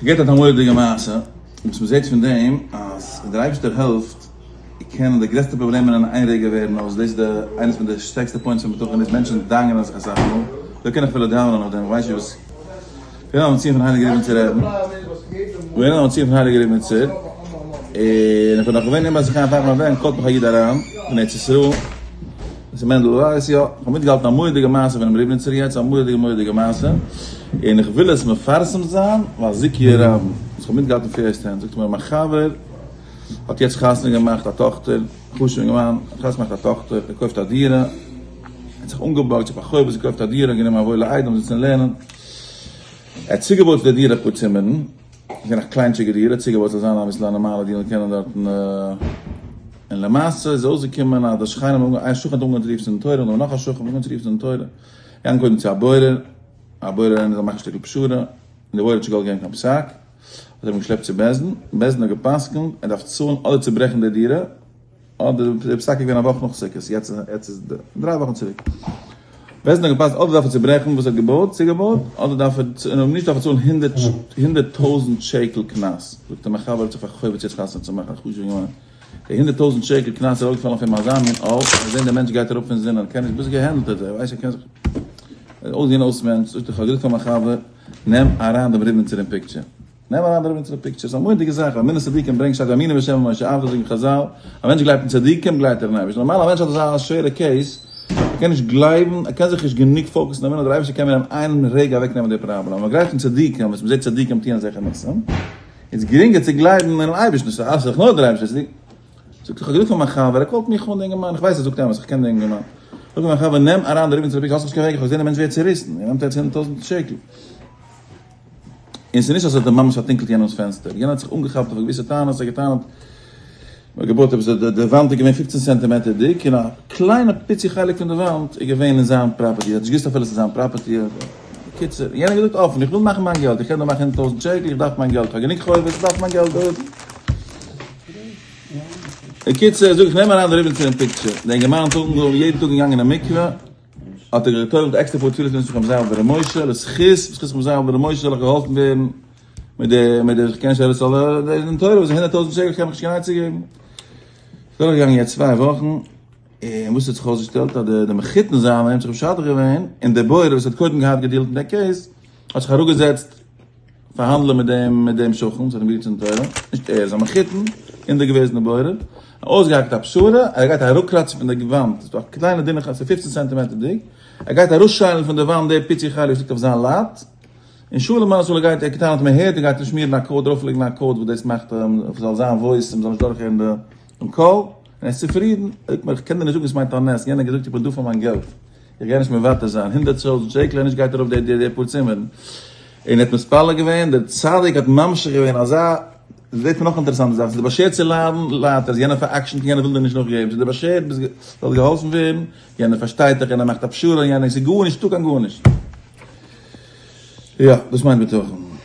געהערט א מורא'דיגע מעשה, וואס מ'זעט פון דעם אז ווען דער אייבערשטער העלפט קענען די גרעסטע פראבלעמען אין איין רגע ווערן אויס, דאס איז די איינס פון די שטערקסטע points פון בטחון איז מענטשן דאגה'נען זיך אסאך מאל, דא קען איך אפילו דאווענען אויף דעם, איך ווייס נישט וואס. געווען ביים ציון פון הייליגער ריבניצער רבי'ן, געווען ביים ציון פון הייליגער ריבניצער, און איך בין נאך געווען אין בית החיים פאר מיין ווען call ט מיך א איד אריין פון ארץ ישראל, דאס איז מענדל ווייס, יא, איך האב מיטגעהאלטן א מורא'דיגע מעשה פונעם ריבניצער יעצט, א מורא'דיגע מורא'דיגע מעשה, און איך וויל עס מפרסם זיין ווייל זיכוי הרבים, וואס איך האב מיטגעהאלטן first hand, זאגט ער מיר מיין חבר האט יעצט חתונה געמאכט א טאכטער, חשוב'ע אינגערמאן, האט חתונה געמאכט א טאכטער, געקויפט א דירה, האט זיך אנגעבארגט זיך א חוב, געקויפט א דירה, גענומען א וואוילע איידעם זיצן און לערנען, ער האט צוגעבויט צו די דירה אפאר צימערן, ס'איז געווען א קליינטשיגע דירה, צוגעבויט ס'זאל זיין אביסל א נארמאלע דירה קענען דארטן, און למעשה איז אויסגעקומען אז די שכנים האבן, איין שכן האט אנגעהויבן צו רופן צו דין תורה, און נאך א שכן האט אנגעהויבן צו רופן צו דין תורה, געגאנגען קודם צו א בורר, א בורר איינער זאל מאכן א שטיקל פשרה, און די בורר האט נישט געוואלט געבן קיין פסק, האט ער אים געשלעפט צו בית דין, בית דין האט גע'פסק'נט ער דארף צאלן אדער צוברעכן די דירה, אדער די פסק איז געווען א וואך נאך סוכות, יעצט איז דריי וואכן צוריק. בית דין האט געפסק'נט אדער דארף ער צוברעכן וואס ער האט געבויט, צוגעבויט, אדער דארף ער, און אויב נישט דארף ער צאלן 100 טויזנט שקל קנס. זאגט ער מיין חבר האט זיך פאר'חובות'ט יעצט חתונה צו מאכן, א חשוב'ע אינגערמאן. די 100 טויזנט שקל קנס איז ארויפגעפאלן אויף אים אזא מין עול, ער זעט דער מענטש גייט אראפ פון זינען, ער קען נישט, ביז געהענדלט האט ער, ער ווייסט ער קען זיך אויסזען אויס מענטש, זאגט ער כ'האב געזאגט פאר מיין חבר, נעם אריין דעם ריבניצער אין picture. נעם אריין דעם ריבניצער אין picture. ס'איז א מורא'דיגע זאך, אמונת צדיקים ברענגט שטארק ויאמינו בשם משה עבדו זאגן חזל, א מענטש גלייבט אין צדיקים גלייבט ער אין אייבערשטן. נארמאל א מענטש האט אזא שווערע case, ער קען נישט גלייבן, ער קען זיך נישט גענוג focus ן אין אמונה, דער אייבערשטער קען מיר אין איין רגע אוועק נעמען די פראבלעם. אבער מען גלייבט אין צדיקים, וואס מען זעט צדיקים טוען אזעלכע ניסים, איז גרינגער צו גלייבן אינעם אייבערשטן, ס'איז דאך נאר דער אייבערשטער, זאגט איך האב געזאגט פאר מיין חבר, ער call ט מיך אן די אינגערמאן, איך ווייס ער זאגט אמת, איך קען די אינגערמאן, זאג איך מיין חבר נעם אריין די ריבניצער picture, האסט נישט קיין וועג, איך האב געזען די מענטש ווערט צוריסן, ער נעמט יעצט 100 טויזנט שקל, און ס'איז נישט אז ער האט ממש פארטונקלט יענעמ'ס פענסטער, יענער האט זיך אנגעכאפט אויף געוויסע טענות, ער האט געטענה'ט, מ'האט געבויט עפעס, די וואנט איז געווען 15 סענטימעטער דיק, און א קליינע פיצי חלק פון די וואנט איז געווען אין זיין property, ער האט נישט געוואוסט אפילו ס'איז זיין property, בקיצור, יענער האט געזאגט אפן, איך וויל מאכן מיין געלט, איך קען דא מאכן 100 טויזנט שקל, איך דארף מיין געלט, איך האב גענוג חובות, איך דארף מיין געלט. בקיצור, זאג איך, נעם אריין די ריבניצער אין picture, דער אינגערמאן האט אנגעהויבן יעדן טאג געגאנגען אין מקווה, האט ער געטובל'ט עקסטער פאר תפילות לזכות רבי זאב בן ר' משה, לזכות, בזכות רבי זאב בן ר' משה זאל איך געהאלפן ווערן מיט די, מיט די, איך קען נישט אלעס, אבער די דין תורה וואס איז 100 טויזנט שקל קען מיך נישט קיין עצה געבן. ס'איז דורכגעגאנגען יעצט צוויי וואכן, און וואס האט זיך אויסגעשטעלט אז די מחותן זיינע האבן זיך משדך געווען, און דער בורר וואס האט קודם געהאט געדילט אין דער case, האט זיך אראפגעזעצט פארהאנדלען מיט דעם מיט דעם שכן וואס האט אים גערופן צום תורה, נישט ער, זיין מחותן, און דער געוועזענער בורר, אויסגעהאקט א פשרה, ער גייט אראפקראצן פון די וואנט, ס'איז דא א קליינע דינע חלק, ס'איז 15 סענטימעטער דיק, ער גייט אראפשיילן פון די וואנט די פיצי חלק וואס ליגט אויף זיין lot, און שלום עליו גייט, ער געטענה'ט מען הערט, ער גייט נישט שמירן א coat, ארויפלייגן א coat וואס דאס מאכט ס'זאל זיין voice און מ'זאל נישט דורכהערן דעם קול, און ער איז צופרידן, ער זאגט מיר איך קען דיר נישט זאגן עס מיינט א נס, יענער האט געזאגט איך בין דא פאר מיין געלט, איך גיי נישט מוותר זיין, 100 טויזנט שקל און נישט גייט ארויף די די פאר צימערן, און ער האט מתפלל געווען, דער צדיק האט ממשיך געווען אזא, זעט מען נאך אינטערעסאנטע זאך, ס'איז דיר באשערט צו ליידן, ליידט ער, יענער פאר'עקשנ'ט, יענער וויל דיר נישט נאכגעבן, ס'איז דיר באשערט ביסט זאלסט געהאלפן ווערן, יענער פארשטייט דיך, יענער מאכט א פשרה, יענער, ס'איז גארנישט, נישטא קיין גארנישט. יא, דאס מיינט בטחון.